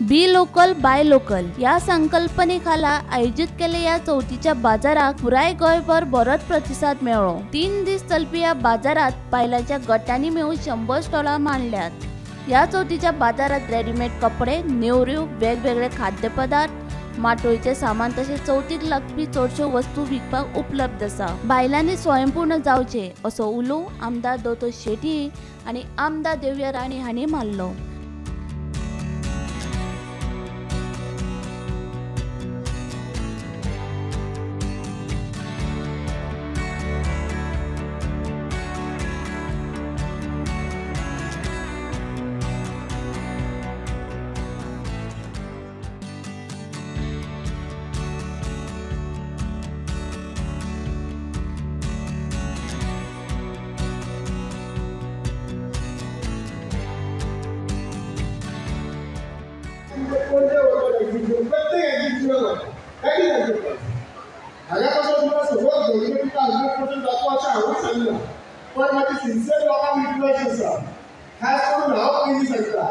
B local by local ह्या संकल्पने खाला आयोजीत केल्ल्या ह्या चवथीच्या बाजाराक पुराय गोंयभर बरोच प्रतिसाद मेळ्ळो. 3 दीस चलपी ह्या बाजारात बायलांच्या गटांनी मेळून 100 स्टॉलां मांडल्यात. ह्या चवथीच्या बाजारात रेडीमेड कपडे, नेवऱ्यो, वेगवेगळे खाद्यपदार्थ, माटोळीचें सामान तशेंच चवथीक लागपी चडश्यो वस्तू विकपाक उपलब्ध आसा. बायलांनी स्वयंपूर्ण जावचें असो उलो आमदार दोतोर शेट्ये आनी आमदार देविया राणे हांणी मारलो. प्रत्येक एक्झिबिशन हांगा कसो तुमकां सगळो गव्हर्मेंट 100% जातो अशें हांवूय सांगना, पण म्हाजी सिन्सियर लोकांक रिक्वेस्ट आसा. खास करून हांव पयलीं सांगता,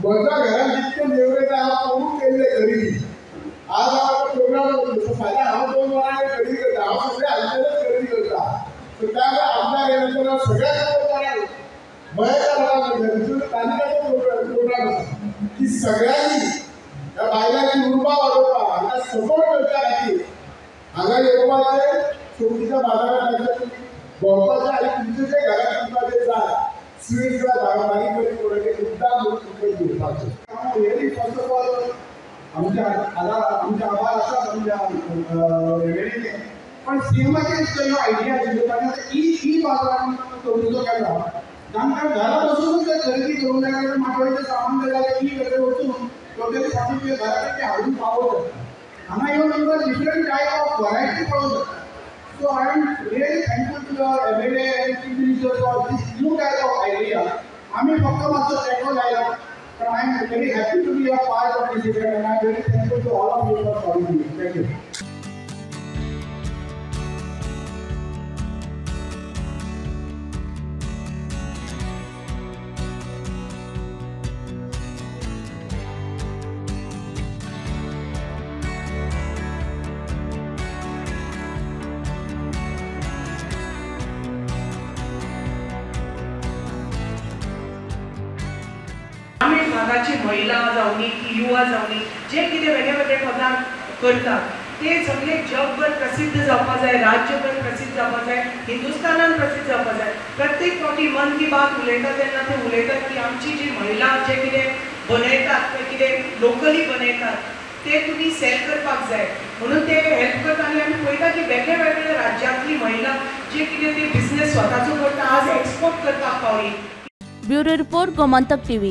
म्हज्या घरान जितके नेवरे जाय हांव करून केल्ले खरेदी. आज हांव आतां प्रोग्राम वतलो, फाल्यां हांव 2 वरां खरेदी करता, हांव सगळे हांगच्यानच खरेदी करता. सो त्यामुळे आमदार येयल्या सगळ्या मयेच्या लोकांक तालिकाचो प्रोग्राम आसा की सगळ्यांनी ह्या बायलांची उर्बा वाडोवपाक, हांकां सपोर्ट करच्या खातीर हांगा येवपाचें, चवथीच्या बाजारांत तांच्या तुमी भोंवपाचें आनी तुमचें जें घरांत तुमकां जें जाय स्वीट जाय, बारीक बारीक प्रोडक्ट मुद्दाम म्हणून तुमकां घेवपाचें. रियली फर्स्ट ऑफ ऑल आमच्या आमचे आभार आसात आमच्या एमएलएचे, पण सीएमाचे ह्यो आयडिया आशिल्ल्यो ताणें आतां ई बाजारान चवथीचो केला. तांकां घरा बसूनच ते खरेदी करूंक जाय, कारण माटोळीचें सामान जाय जाल्यार ई कडेन वचून टोटली सामान तुवें घरा कडेन तें हाडून पावोवंक शकता. हांगा येवन तुमकां डिफरंट टायप ऑफ वरायटी पळोवंक शकता. So I am really thankful to the MLA and chief minister for this new type of idea. आमी फक्त मातसो तेंको लायला, पण I am very happy to be a part of this event and I am very thankful to all of you for calling me. Thank you. ग्रामीण भागाची महिला जावनी की युवा जावनी जे कितें वेगळे वेगळे पदार्थ करतात ते सगळे जगभर प्रसिद्ध जावपा जाय, राज्यभर प्रसिद्ध जावपा जाय, हिंदुस्थानान प्रसिद्ध जावपा जाय. प्रत्येक फावटी मन की बात उलयता तेन्ना ते उलयतात की आमची जी महिला जे कितें बनयतात ते कितें लोकली बनयतात ते तुमी सेल करपाक जाय म्हणून ते हेल्प करता. आनी आमी पळयता की वेगळे वेगळे राज्यांतली महिला जे कितें ते बिजनेस स्वताचो करता, आज एक्सपोर्ट करपाक पावली. Bureau report, Gomantak TV.